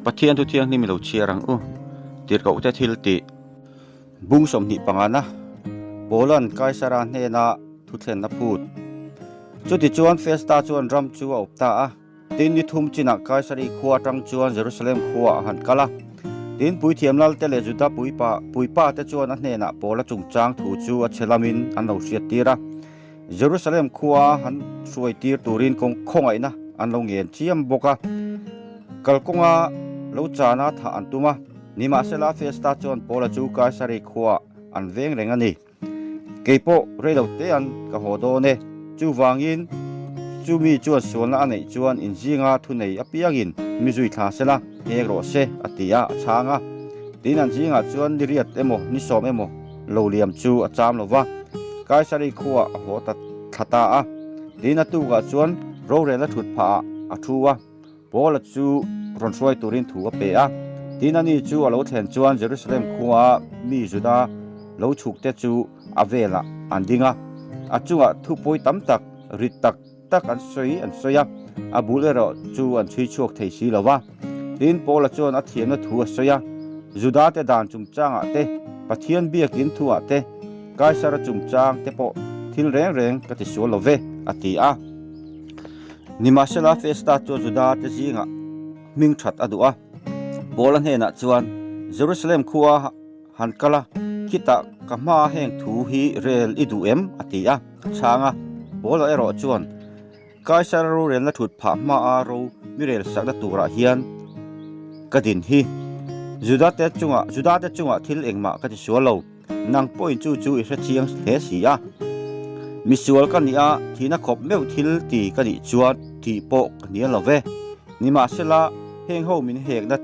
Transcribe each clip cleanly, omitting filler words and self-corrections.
Pathian thu thianghlim i lo chhiar ang u, tirhkohte thil tih. Bung 20 pangana Paula'n Kaisara hnena thuthlen a phut. Chutichuan Festa chuan ram chu a awp ta a. Tin, ni thum chinah Kaisari khua atang chuan Jerusalem khuaah a han kal a. Tin, puithiam lalte leh Juda puipa puipate chuan a hnenah Paula chungchang thu chu a chhe lamin an lo hriattir a. Jerusalem khua han hruaitir turin kawng khawngaihna an lo ngen chiam bawk a. Kalkawnga lo chana thah an tum a. Nimahsela, Festa chuan Paula chu Kaisari khuaah an veng reng a ni. Kei pawh rei lo te an ka haw dawn e. Chuvangin chumi chuan sualna a neih chuan inzinga thunei apiangin mi zui thla sela, hek rawh se, a ti a, a chhang a. Tin, an zingah chuan ni riat emaw, ni sawm emaw lo liam chu a cham lo va, Kaisari khuaah a haw ta thla ta a. Tin, a tukah chuan rorelna thut phahah a thu a. Paula chu rawn hruai turin thu a pe a. Tin, ani chu a lo thlen chuan Jerusalem khua mi Juda lo chhukte chu a velah an ding a. A chungah thupawi tam tak, rit tak tak an sawi an sawi a, a bul erawh chu an chhui chhuak thei si lo va. Tin, Paula chuan a thiamna thu a sawi a, Judate dan chungchangah te, Pathian biakin thuah te, Kaisara chungchang te pawh thil reng reng ka tisual lo ve, a ti a. Nimahsela, Festa chuan Juda te zingah hming that a duh a. Paula hnenah chuan, Jerusalem khua han kal a, khitah ka hmaa heng thu hi rel i duh em? a ti a, a chhang a. Paula erawh chuan, Kaisar rorelna thut phah hmaa ro mi rel sakna turah hian ka din hi. Judate chungah Judate chungah thil engmah ka tisual lo. Nang pawhin chu chu i hre chiang hle si a. Misual ka nih a, thihna khawp meuh thil ti ka nih chuan thih pawh ka hnial lo ve. Nimahsela, heng ho min hekna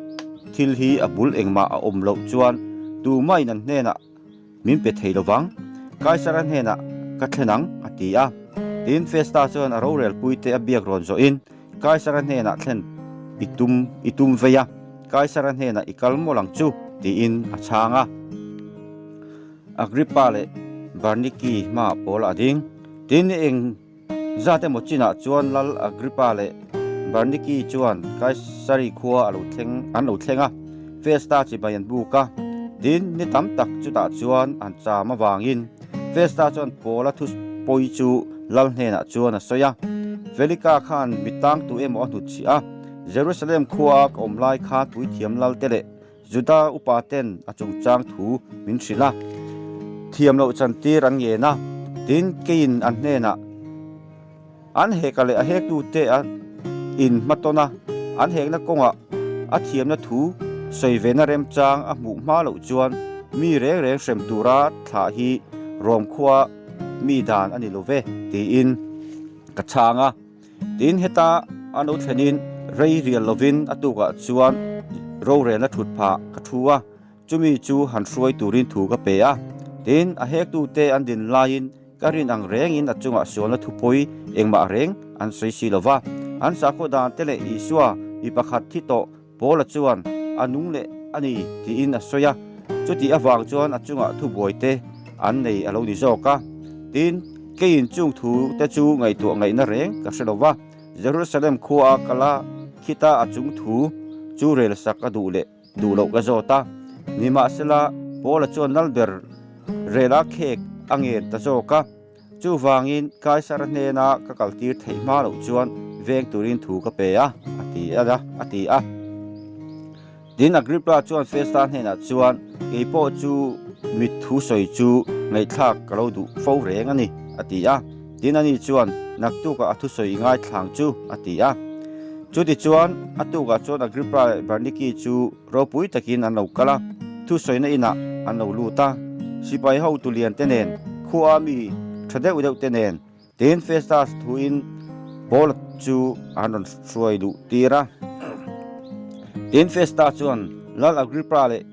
thil hi a bul engmah a awm loh chuan tumahin an hnenah min pe thei lovang. Kaisara hnenah ka thlen ang, a ti a. Tin, Festa chuan a rorelpuite a biak rawn zawhin Kaisara hnenah thlen i tum i tum vei a, Kaisara hnenah i kal mawlh ang chu, tiin a chhang a. Agrippa leh Berniki hmaah Paul a ding. Tin, eng zat emaw chinah chuan Lal Agrippa leh Berniki chuan Kaisari khua a lo thleng an lo thleng a, Festa chibai an buk a. Tin, ni tam tak chutah chuan an cham avangin Festa chuan Paula thu pawi chu lal hnenah chuan a sawi a, Felika khan mi tang tu emaw a hnutchhiah a, Jerusalem khua ka awm lai khan puithiam lalte leh Juda upa ten a chungchang thu min hrilh a, thiam loh chantir an ngen a, tin keiin an hnenah an heka leh a hektute a in hmatawn a, an hekna kawngah a thiamna thu sawi vena remchang a hmuh hma loh chuan mi reng reng hrem tura thlah hi Rom khua mi dan a ni lo ve tiin ka chhang a. Tin, heta a lo thlenin rei rial lovin a tukah chuan rorelna thut phah ka thu a, chumi chu han hruai turin thu ka pe a. Tin, a hektute an din laiin Ka rin ang rengin a chungah sualna thupawi engmah reng an sawi si lo va. An sakhaw dan te leh Isua mi pakhat thi tawh Paula chuan a nung leh a ni tiin a sawi a. Chutih avang chuan a chungah thubuai te an nei a lo ni zawk a. Tin, keiin chung thu te chu ngaihtuah ngaihna reng ka hre lo va. Jerusalem khua a kal a, khita a chung thu chu rel sak a duh leh Duh loh ka zawt a, nimahsela Paula chuan Lalber rela khek a ngen ta zawk a, chuvangin Kaisara hnena ka kaltir theih hma loh chuan veng turin thu ka pe a, a ti a, a ti a. Tin, Agrippa chuan Festa hnenah chuan, Kei pawh chu mit thu sawi chu ngaihthlak ka lo duh fo reng a ni, a ti a. Tin, ani chuan, Naktukah a thusawi i ngaithlang chu, a ti a. Chutichuan, a tukah chuan Agrippa leh Berniki chu ropui takin an lo kal a, thusawina inah an lo lut a. Sipai hotu lian te nen, khua mi tha deuh deuh te nen, tin Festus thuin Paula chu an rawn hruai luh tir a. Tin, Festus chuan, Lal Agrippa leh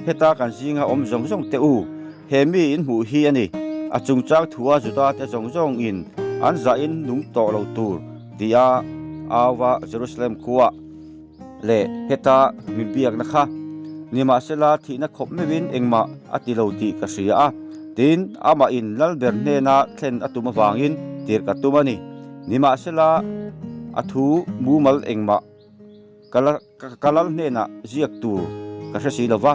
heta kan zinga awm zawng zawng te u, he mi in hmuh hi a ni. A chungchang thua Juda te zawng zawngin an zahin nung tawh lo tur tia auva Jerusalem khua leh heta min biakna kha nimahsela thihna khawp meuhin engmah a ti lo tih ka hria a, tin amah in Lalber hnena thlen a tum avangin tir ka tum a ni. Nimahsela a thu mumal engmah. Ka lal ka lal hnenah ziak tur ka hre si lo va.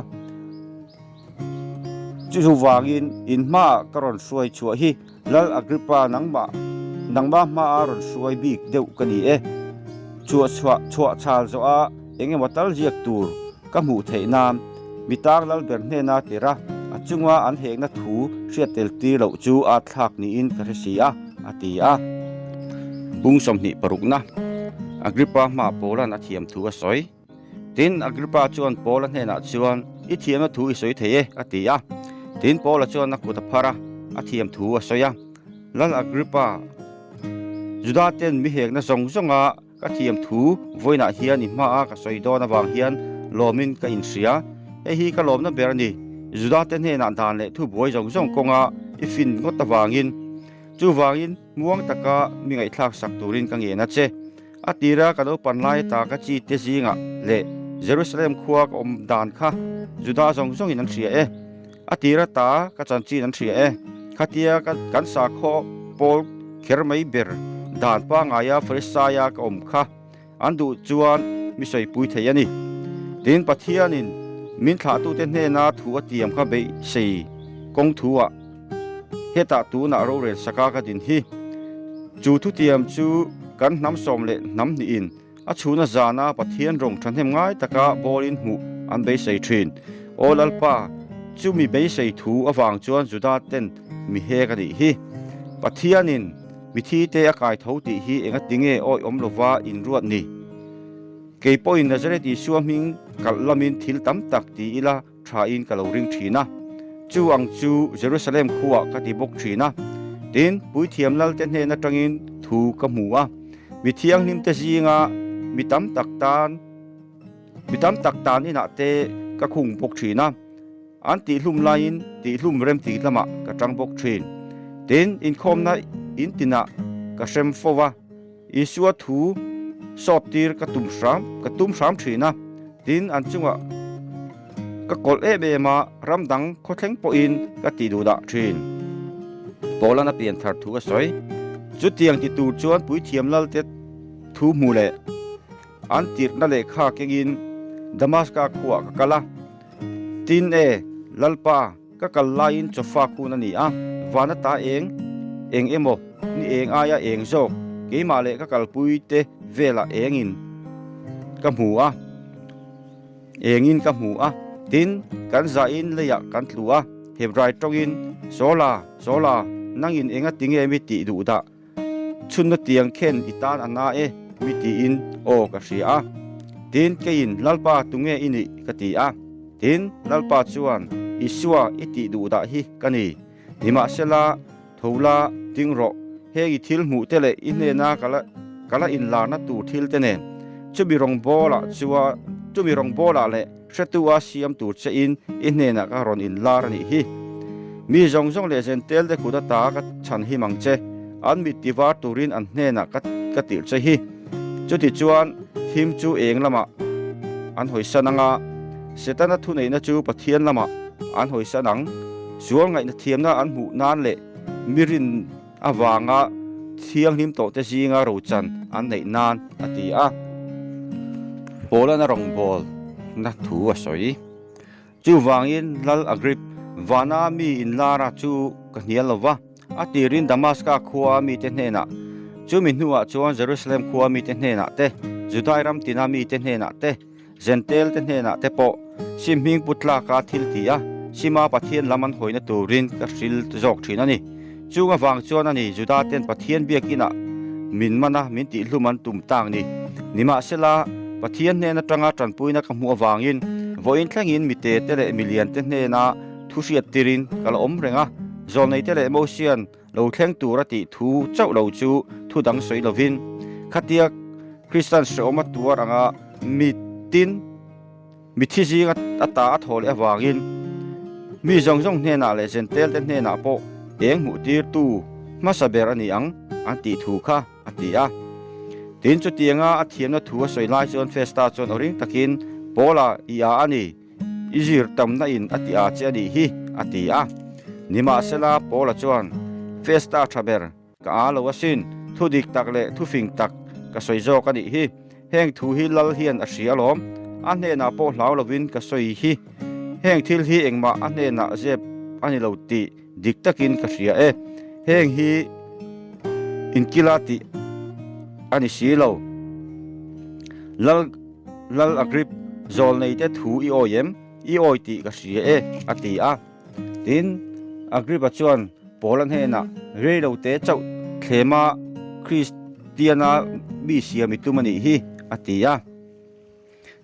Chuvangin in hmaah ka rawn hruai chhuah hi Lal Agrippa nangmah nangmah hmaa rawn hruai bik deuh ka ni e. Chhuah chhuah chhuah chhal zawha eng emaw tal ziak tur ka hmuh theih nan mi tang lal ber hnena tir a, a chunga an hekna thu hriat tel tir loh chu a thlak niin ka hre si a, a ti a. Bung 26na Agrippa hmaah Paula'n a thiam thu a sawi. Tin, Agrippa chuan Paula hnenah chuan, I thiamna thu i sawi thei e, a ti a. Tin, Paula chuan a kut a phar a, a thiam thu a sawi a. Lal Agrippa, Juda ten mi hekna zawng zawnga Ka thiam thu vawiinah hian i hmaa ka sawi dawn avang hian lawmin ka inhria. Hei hi ka lawmna ber a ni. Judate hnenah dan leh thu buai zawng zawng kawnga i fin ngawt avangin. Chuvangin muang taka mi ngaihthlak sak turin ka ngen a che. A tira ka naupan lai ata ka chi te zingah leh Jerusalem khua ka awm dan kha Juda zawng zawngin an hria e. A tir ata ka chanchin an hria e. Khatia kan sakhaw pawl kher mai ber dan pangaia Farisaia ka awm kha an duh chuan mi sawipui thei a ni. Tin, Pathianin min thlahtute hnena thu a tiam kha beisei kawng thu-ah hetah tunah rorel saka ka din hi. Chu thutiam chu kan hnam sawm leh hnam hnihin A chhuna zana Pathian rawng thahnem ngai taka bawlin hmuh an beisei thin. Aw Lalpa, chumi beisei thu avang chuan Juda ten mi hek a nih hi. Pathianin mithi te a kai tho tih hi enga tinge awi awm lova inruat ni? Kei pawhin Nazareth Isua hming kalh lamin thil tam tak ti ila thain ka lo ring thin a. Chu ang chu Jerusalem khuah ka ti bawk thin a. Tin, Puithiam Lalte hnen atangin thu ka hmu a. Mi thianghlimte zinga mi tam tak tan mi tam tak tan inah te ka khung bawk thin a. An tihhlum laiin tihhlum remti lamah ka tang bawk thin. Tin, inkhawmna in tinah ka hrem fo va. Isua thu sawt tir ka tum hram ka tum hram thin a, tin an chungah ka kawlh em em a, ram dang khawthleng pawhin ka tih duh dah thin. Paula'n a pian thar thu a sawi. Chutiang ti tur chuan puithiam lalte thu hmu leh an tirhna lehkha kengin Damaska khuaah ka kal a, tin e, Lalpa, Ka kal laiin chawfa kun a ni a, vana ta eng eng emaw ni eng aia eng zawk keimah leh ka kalpui te velah engin ka hmu a, engin ka hmu a, tin, kan zahin leiah kan tlu a, Hebrai tawngin, Sawla, Sawla, nangin enga tinge mi tih duh dah? Chhunna tiang khen i tan a na e, mi tiin aw ka hria a. Tin, keiin, Lalpa, tunge i nih? ka ti a. Tin, Lalpa chuan, Isua i tih duh dah hi ka ni. Nimahsela, tho la, ding rawh, heng i thil hmuh te leh i hnena ka la ka la inlarna tur thil te nen, chumi rawngbawlah chuan chumi rawngbawlah leh Hretu a siam tur che in i hnenah ka rawn inlar a nih hi. Mi zawng zawng leh zentel te kut ata ka chhan him ang che, an mit ti var turin an hnenah ka ka tirh che hi. Chuti chuan thim chu eng lamah an hawisan ang a, Setana thuneihna chu Pathian lamah an hawisan ang. Sual ngaihna thiamna an hmuh nan leh mi rin avanga thianghlim tawhte zinga rochan an neih nan a ti a. Paula'n a rawngbawlna thu a sawi. Chuvangin Lal Agrip, vana mi inlara chu ka hnial lo va, a tirin Damaska khua mite hnenah, chumi hnuah chuan Jerusalem khua mite hnenah te, Judai ram tina mite hnenah te, Zentel te hnenah te pawh sim hming pu tlaka thil ti a, sima Pathian lam an hawina turin ka hril zawk thin a ni. Chung avang chuan a ni Juda ten Pathian biakinah min man a, min tihhlum an tum tak ni. Nimahsela, Pathian hnen atanga tanpuina ka hmuh avangin vawiin thlengin mite te leh milian te hnena thu hriat tirin ka la awm reng a, zawlneite leh Mosian Lo thleng tur a tih thu chauh lo chu thu dang sawi lovin, khatia Kristian hrehawm a tuar anga mitin mithi zing a ta a thaw leh avangin mi zawng zawng hnenah leh zentel te hnenah pawh eng hmuh tirtu hmasa ber a ni ang an tih thu kha a ti a. Tin, chutianga a thiamna thu a sawi lai chuan Festa chuan aw ring takin, Paula, i a a ni. I zir tamna in a ti a che a nih hi, a ti a. Nimahsela, Paula chuan, Festa tha ber, ka aa lo asin, thu dik tak leh thu fing tak ka sawi zawk a nih hi. Heng thu hi Lal hian a hria alawm. A hnenah pawh hlau lovin ka sawi hi. Heng thil hi engmah a hnenah zep a ni lo tih dik takin ka hria e. Heng hi inkila tih a ni si lo. Lal Lal Agrip, zawlneite thu i awi em? I awi tih ka hria e, a ti a. Tin, Agrippa chuan Paula hnenah, Rei lo te chauh thlema Kristiana mi siam i tum a nih hi, a ti a.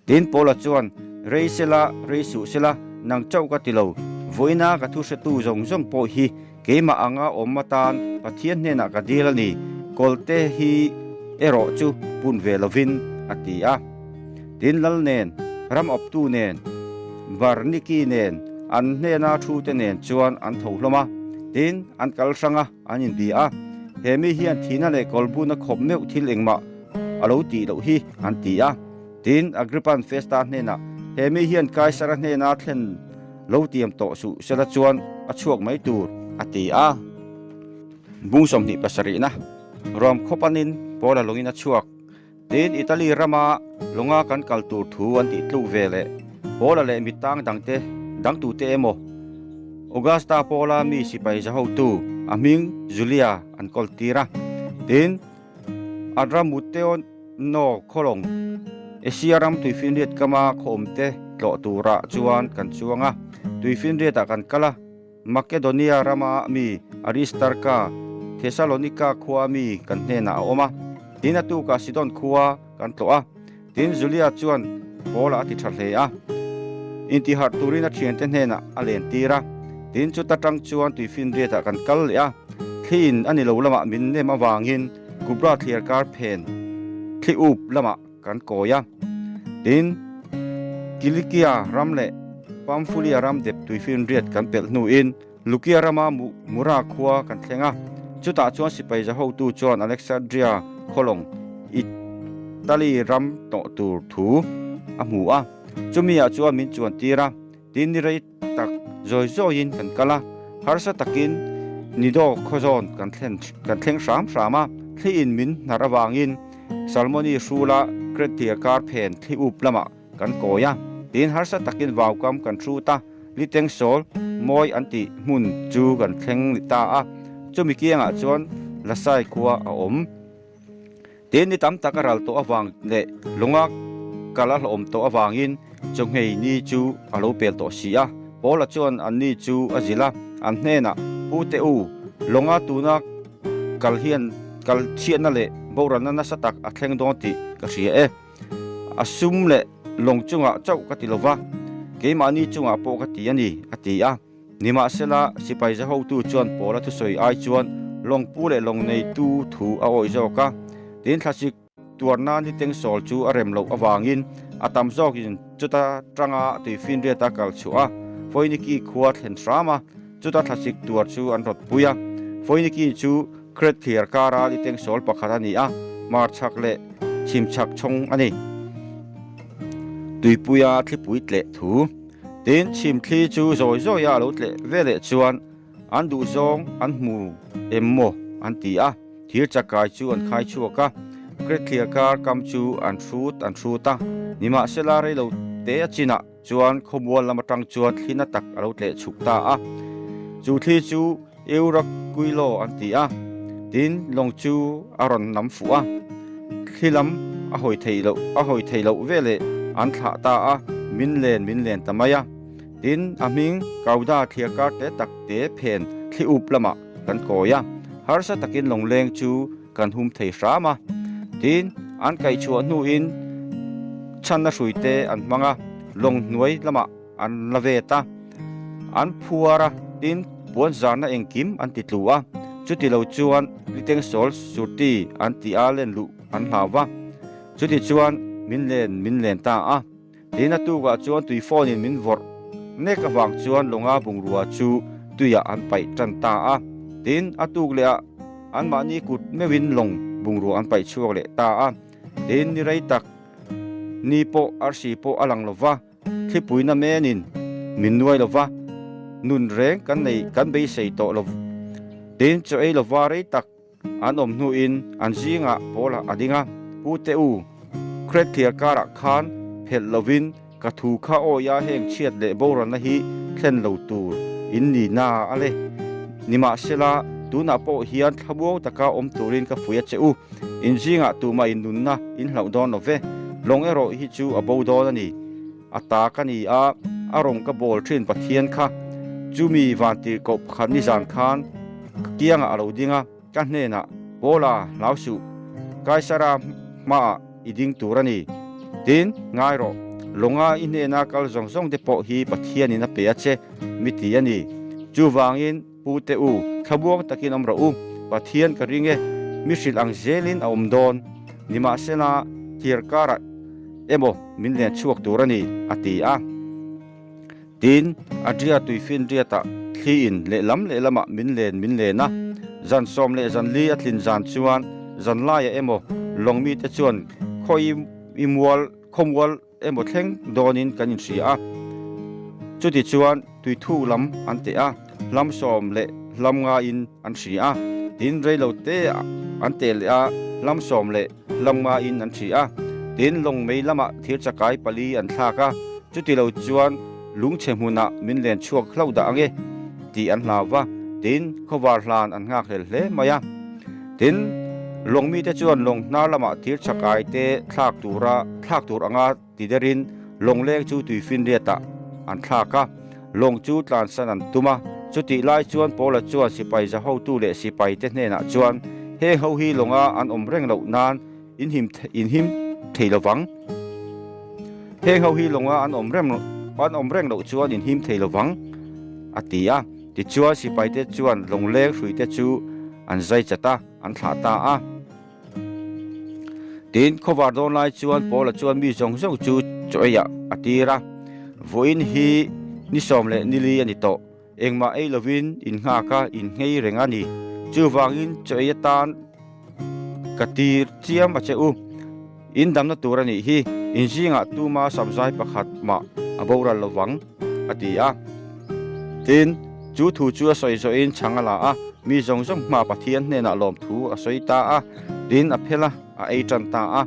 Tin, Paula chuan, Rei sela, rei suh sela, nang chauh ka ti lo, vawiina ka thu hretu zawng zawng pawh hi keimah anga awm atan Pathian hnenah ka dil a ni, kawlte hi erawh chu pun ve lovin, a ti a. Tin, Lal nen, ram awptu nen, Barniki nen, an hnena thute nen chuan an tho hlawm a. Tin, an kal hrang a, an inbi a. He mi hian thihna leh kawlbuna khawp meuh thil engmah a lo tih loh hi, an ti a. Tin, Agrippa'n Festa hnenah, He mi hian Kaisara hnena thlen lo tiam tawh suh sela chuan a chhuak mai tur, a ti a. Bung 27na, Rom khawpanin Paula lawngin a chhuak. Tin, Italy rama lawnga kan kal tur thu an tih tluk ve leh Paula leh mitang dangte dangtute emaw Augusta Paula mi sipai zahotu a hming Julia an kawl tir a. Tin, Adramuteono khawlawng Asia ram tuifinriat kama khawmte tlawh turah chuan kan chuang a, tuifinriatah kan kal a. Makedonia rama mi Aristarka, Thesalonika khua mi kan hnenah a awm a, tin a tukah Sidon khua kan tlawh a. Tin, Julia chuan Paula a ti tha hle a, intiharh turin a thiante hnenah a len tir a. Tin, chuta tang chuan tuifinriatah kan kal leh a, thliin a ni lo lamah min nem avangin Kubra thliar kar phen thli up lamah kan kawi a. Tin, Kilikia ram leh Pamfulia ram dep tuifinriat kan pelh hnuin Lukia rama Mura khua kan thleng a. Chutah chuan sipai zahotu chuan Alexandria khawlawng Italy ram tawh tur thu a hmu a. Chumi-ah chuan min chuan tir a, tin ni rei tak zawi zawiin kan kal a, harsa takin Nido khawzawn kan thlen kan thleng hram hram a, thliin min hnar avangin Salmoni hrula Kretia kar phen thli up lamah kan kawi a, tiin harsa takin vaukam kan hrut a, liteng sawl mawi an tih hmun chu kan thleng ta a, chumi kiangah chuan Lasai khua a awm. Tin, ni tam tak a ral tawh avang leh lunga kal a hlawhawm tawh avangin chawhngei ni chu a lo pel tawh si a. Paula chuan anni chu a zilh a, an hnenah, Pu te u, lawnga tuna kal hian kal chhiatna leh boralna nasa tak a thleng dawn tih ka hria e. A sum leh lawng chungah chauh ka ti lo va, keimahni chungah pawh ka ti a ni, a ti a. Nimahsela, sipai zahotu chuan Paula thusawi ai chuan lawngpu leh lawng neitu thu a awih zawk a. Tin, thlasik tuarna niteng sawl chu a rem loh avangin a tam zawkin chuta tanga tuifinriata kal chhuah a, Foiniki khua thlen hram a, chuta thlasik tuar chu an rawt pui a. Foiniki chu Kret thliar kara niteng sawl pakhat a ni a, hmarchhak leh chhimchhak chhawng a ni. Tuipuia thlipui tleh thu. Tin, chhimthli chu zawi zawia a lo tleh ve leh chuan an duhzawng an hmu em maw an ti a, thir chakai chu an khai chhuak a, Kret-thliar kar kam chu an hrut an hrut a. Nimahsela reilo te a chinah chuan khawmual lam atang chuan thli na tak a lo tleh chhuk ta a, chu thli chu Euraquilo an ti a, tin lawng chu a rawn nam fuh a, thli lam a hawi theih loh a hawi theih loh veleh an thlah ta a, min len min len ta mai a, tin a hming Kauda thliar kar te tak te phen thli up lamah kan kawi a, harsa takin lawngleng chu kan hum thei hram a, tin an kaihchhuah hnuin chhanna hrui te an hmang a, lawng hnuai lamah An la vet a, an phuar a, tin, puan zarna engkim an ti tlu a, chuti lo chuan liteng sawl surti an ti a len luh an hlau va, chuti chuan min len min len ta a. Tin, a tukah chuan tui phone in min vawrh nek avang chuan lawnga bungrua chu tuiah an paih tan ta a. Tin, a tuk leh ah anmahni kut meuhin lawng bungrua an paih chhuak leh ta a. Tin, ni rei tak ni pawh arsi pawh a lang lo va. Thlipuina menin min nuai lo va, nun reng kan nei kan beisei tawh lo. Tin, chaw ei lova rei tak an awm hnuin an zingah Paula a ding a, Pu te u, Kret thliar karah khan phelh lovin ka thu kha awia heng chhiat leh boralna hi thlen lo tur in ni na a le. Nimahsela, tunah pawh hian thlamuang taka awm turin ka fuih a che u. In zingah tumah in nunna in hlauh dawn lo ve. Lawng erawh hi chu a bo dawn a ni. A ta ka ni a, a rawng ka bawl thin Pathian kha. Chumi vantirhkoh pakhat nizan khan ka kiangah a lo ding a, ka hnenah, Paula, hlau suh, Kaisara hmaah i ding tur a ni. Tin, ngai rawh, lawnga i hnena kal zawng zawng te pawh hi Pathianin a pe a che, mi ti a ni. Chuvangin, Pu te u, thlamuang takin awm rawh u, Pathian ka ring e, mi hrilh ang zelin a awm dawn. Nimahsela, thir karah emaw min len chhuak tur a ni, a ti a. Tin, Adria tuifinriatah thliin lehlam lehlamah min len min len a. Zan 14 a tlin zan chuan zanlaiah emaw lawng mite chuan khawi i mual khawmual emaw thleng dawnin kan inhria a. Chuti chuan tuithuk lam an teh a, hlam sawm leh hlam ngaiin an hria a. Tin, reilo te an teh leh a, hlam sawm leh hlam ngaiin an hria a. Tin, lawng mei lamah thir chakai pali an thlak a, chuti lo chuan lungchhe hmunah min len chhuak hlauh dah ange tih an hlau va. Tin, khawvar hlan an nghakhlel hle mai a. Tin, lawng mite chuan lawng hnar lamah thir chakai te thlak tura thlak tur anga ti derin lawng leng chu tuifinriatah an thlak a, lawng chu tlansan an tum a. Chutih lai chuan Paula chuan sipai za hotu leh sipai te hnenah chuan, Heng ho hi lawnga an awm reng loh nan in him in him thei lo vang. Heng ho hi lawnga an awm reng an awm reng loh chuan in him thei lo vang, a ti a. Tichuan sipaite chuan lawngleng hruite chu an zai chat a, an thlah ta a. Tin, khawvar dawn lai chuan Paula chuan mi zawng zawng chu chaw eiah a tir a. Vawiin hi ni sawm leh nili a ni tawh. Engmah ei lovin in nghak a, in nghei reng a ni. Chuvangin chaw ei atan ka tir chiam a che u. In damna tur a nih hi, in zingah tuma samzai pakhat mah a boral lo vang, a ti a. Tin, chu thu chu a sawi zawhin chhang a la a, mi zawng zawng hmaa Pathian hnenah lawmthu a sawi ta a, tin a phel a, a ei tan ta a.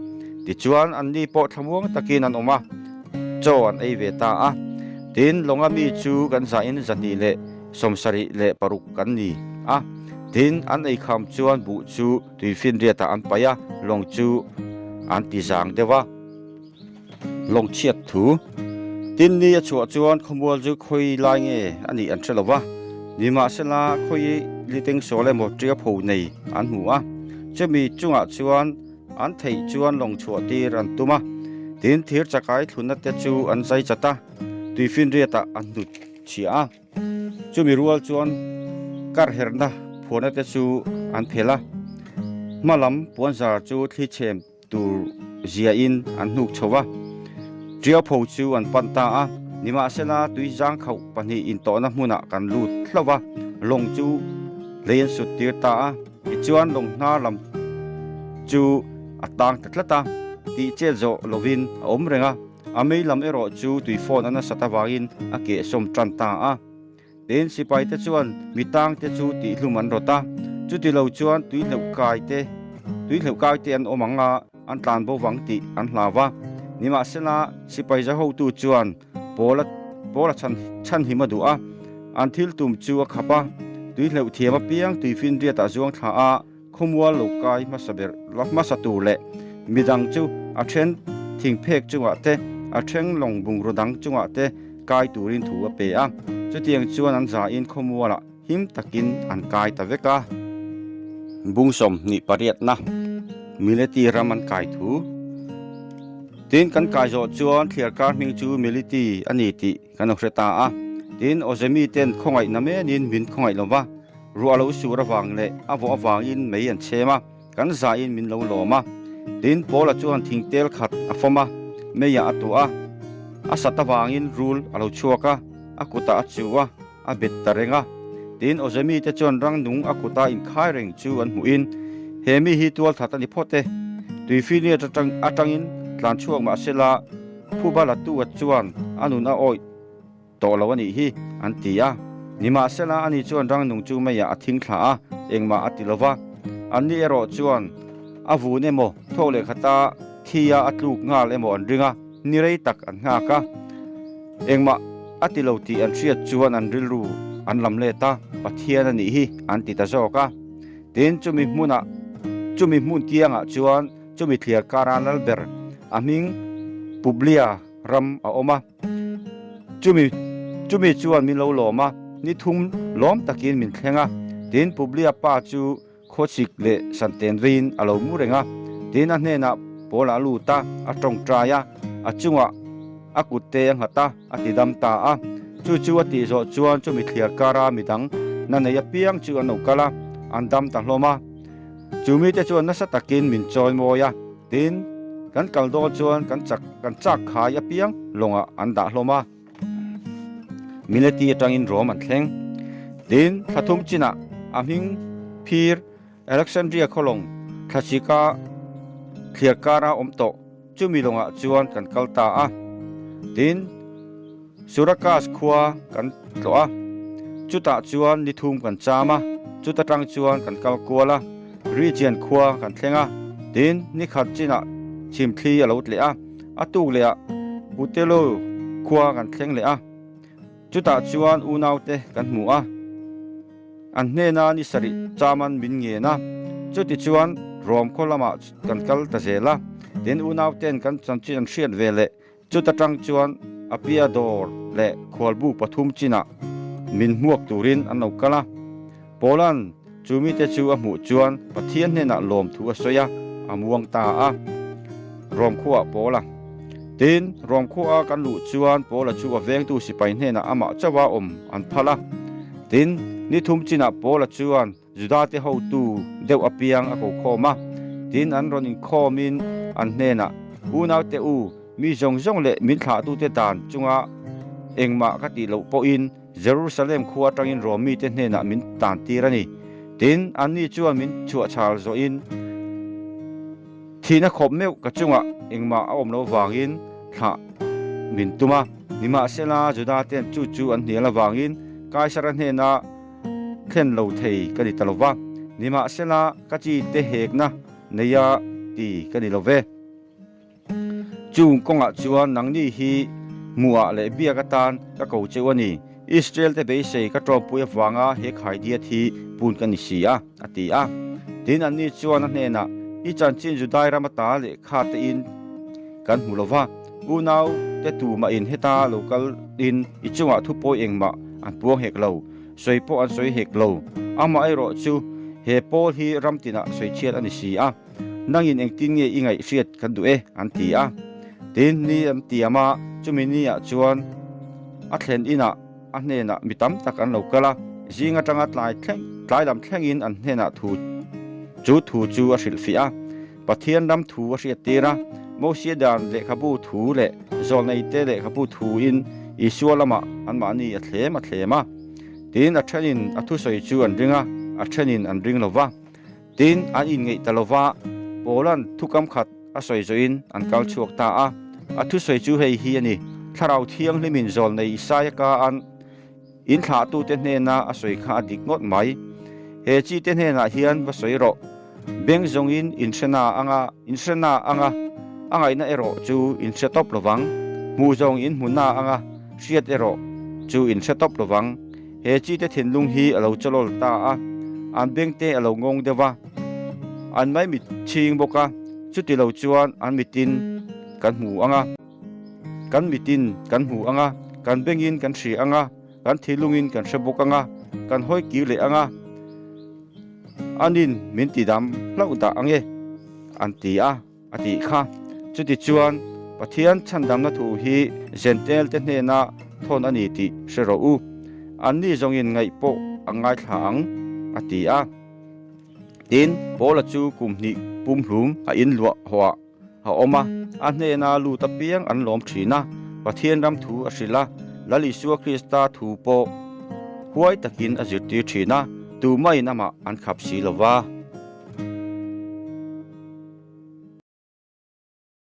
Tichuan, anni pawh thlamuang takin an awm a, chaw an ei ve ta a. Tin, lawnga mi chu kan zahin 276 kan ni a. Tin, an eikham chuan buh chu Tuifinriatah an paih a, lawng chu an ti zang deuh a. Lawng chhiat thu. Tin ni a chhuah chuan khawmual chu khawi lai nge a nih an hre lo va, nimahsela khawi liteng sawl emaw tia pho nei an hmu a, chumi chungah chuan an theih chuan lawng chhuah tir an tum a. Tin thir chakai thlunna te chu an zai chat a, tuifinriatah an hnut chhiah a. Chumi rual chuan kar herna phuahna te chu an phelh a, hma lam puanzar chu thli chhem tur ziahin an hnuk chho a, Tiaupho chu an pan ta a, nimahsela tui zangkhauh pahnih intawhna hmunah kan lut hlauh a, lawng chu lei an sut tir ta a, tichuan lawng hnar lam chu a tang ta tlat a, tih chet zawh lovin a awm reng a. A mei lam erawh chu tui phone a nasat avangin a kehsawm tan ta a. Tin, sipaite chuan mi tangte chu tihhlum an rawt a, chuti lo chuan tui hleuh kai te, tui hleuh kai te an awm ang a, an tlan bo vang tih an hlau va. Nimahsela, sipai za hotu chuan Paula, Paula chhan, chhanhim a duh a, an thil tum chu a khap a, tui hleuh thiam apiang tuifinriatah zuang thla a, Khawmual lo kai hmasa ber la hmasa tur leh midang chu a then thingphek chungah te, a then lawng bungraw dang chungah te kai turin thu a pe a. Chutiang chuan an zain khawmualah him takin an kai ta vek a. Bung 28na Mileti ram an kai thu. Tin, kan kai zawh chuan thliarkar hming chu Militi a ni tih kan lo hre ta a. Tin, Awzemi ten khawngaihna menin min khawngaih lo va. Ruah lo sur avang leh a vawh avangin mei an chhem a, kan zahin min lo lawm a. Tin, Paula chuan thing tel khat a fawm a, meiah a tuah a. A sat avangin rul a lo chhuak a, a kutah a chu a, a bet ta reng a. Tin, Awzemi te chuan rang nung a kuta inkhai reng chu an hmuhin, He mi hi tual that a ni phawt e. Tuifinia atangin tlan chhuak mah sela, Phuba Latua chuan a nun a awih. Tawh lo a nih hi, an ti a. Nimahsela, ani chuan rangnung chu meiah a thing thla a, engmah a ti lo va. Anni erawh chuan a vun emaw thawk leh khata Thi a a tluk nghal emaw an ring a, ni rei tak an nghak a. Engmah a ti lo tih an hriat chuan an rilru an lam let a, Pathian a nih hi an ti ta zawk a. Tin, chumi hmunah, chumi hmun kiangah chuan chumi thliar kara lal ber a hming Publia ram a awm a. Chumi, chumi chuan min lo lawm a, ni thum lawm takin min thleng a. Tin, Publia pa chu Khawchik leh Santen veiin a lo mu reng a, tin a hnenah Paula a lut a, a tawngtai a, a chungah a kutte a nghat a, a ti dam ta a. Chu chu a tih zawh chuan chumi thliar kara midang na nei apiang chu an lo kal a, an dam ta hlawm a. Chu mite chuan nasa takin min chawi mawi a, tin kan kal dawn chuan kan chak kan chak khai apiang lawngah an dah hlawm a. Mileti atangin Rom an thleng. Tin, thla thum chinah a hming phir Alexandria khawlawng thlasika thliar kara awm tawh chumi lawngah chuan kan kal ta a. Tin, Surakas khua kan tlawh a, chutah chuan ni thum kan cham a, chuta tang chuan kan kal kual a, Rhegian khua kan thleng a. Tin, ni khat chinah chhimthli a lo tleh a. A tuk leh ah Putelo khua kan thleng leh a, chutah chuan unaute kan hmu a, an hnena ni sarih chaman min ngen a, chuti chuan Rom khaw lamah kan kal ta zel a, tin unauten kan chanchin an hriat ve leh chuta tang chuan Apia dawr leh khualbu pathum chinah min hmuak turin an lo kal a. Paula'n chu mite chu a hmuh chuan Pathian hnenah lawmthu a sawi a, a muang ta a. Rom khuaah Paula. Tin, Rom khuaa kan luh chuan Paula chu a vengtu sipai hnenah amah chauha awm an phal a. Tin, ni thum chinah Paula chuan Judate hotu deuh apiang a ko khawm a. Tin, an rawn inkhawmin an hnenah, Unaute u, mi zawng zawng leh min thlahtute dan chunga engmah ka tih loh pawhin, Jerusalem khua atangin Rom mite hnenah min tan tir a ni. Tin, anni chuan min chhuahchhal zawhin thihna khawp meuh ka chungah engmah a awm lo vangin thlah min tum a. Nimahsela, Juda ten chu chu an hnial avangin Kaisara hnena thlen lo thei ka ni ta lo va. Nimahsela, ka chi te hekna neia ti ka ni lo ve. Chung kawngah chuan nangni hi hmuhah leh biak atan ka ko cheu a ni. Israel te beisei ka tawmpui avanga he khaidiat hi pun ka ni si a, a ti a. Tin, anni chuan a hnenah, I chanchin Judai ram ata lehkha tein kan hmu lo va, unau te tumahin heta lo kalin i chungah thupawi engmah an puang hek lo, sawi pawh an sawi hek lo. Amaherawh chu he pawl hi ram tinah sawichhiat a ni si a. Nangin engtin nge i ngaihhriat kan duh e? an ti a. Tin, ni an tiam a, chumi niah chuan a thlen inah a hnenah mi tam tak an lo kal a, zing atanga tlai thleng tlai lam thlengin an hnenah thu chu thu chu a hrilhfiah a. Pathian ram thu a hriattir a, Mosia dan lehkhabu thu leh zawlneite lehkhabu thuin Isua lamah anmahni a thlem a thlem a. Tin, a thenin a thusawi chu an ring a, a thenin an ring lo va. Tin, an inngeih ta lo va, Paula'n thukam khat a sawi zawhin an kal chhuak ta a. A thusawi chu hei hi a ni, Thlarau Thianghlimin zawlnei Isaia ka'an inthlahtute hnena a sawi kha a dik ngawt mai. He chite hnenah hian va sawi rawh. Beng zawngin inhrena anga inhrena anga a ngaihna erawh chu inhre tawp lo vang. Hmuh zawng inhmuna anga hriat erawh chu inhre tawp lo vang. He chite thinlung hi a lo chawlawl ta a, an bengte a lo ngawng deuh a, an maimit chhing bawk a, chuti lo chuan an mitin kan hmu ang a, kan mitin kan hmu ang a, kan bengin kan hria ang a, kan thinlungin kan hre bawk ang a, kan hawi kir leh ang a, anin min tidam hlauh dah ang e, an ti a. A tih kha. Chutichuan, Pathian chhandamna thu hi Jentail-te hnena thawn a ni tih hre rawh u. Anni zawngin ngaih pawh a ngaithla ang, a ti a. Tin, Paula chu kum hnih pumhlum a inluah hawah a awm a, a hnena lut apiang an lawm thin a, Pathian ram thu a hrilh a, Lal Isua Krista thu pawh huai takin a zirtir thin a, tumahin amah an khap si lo va.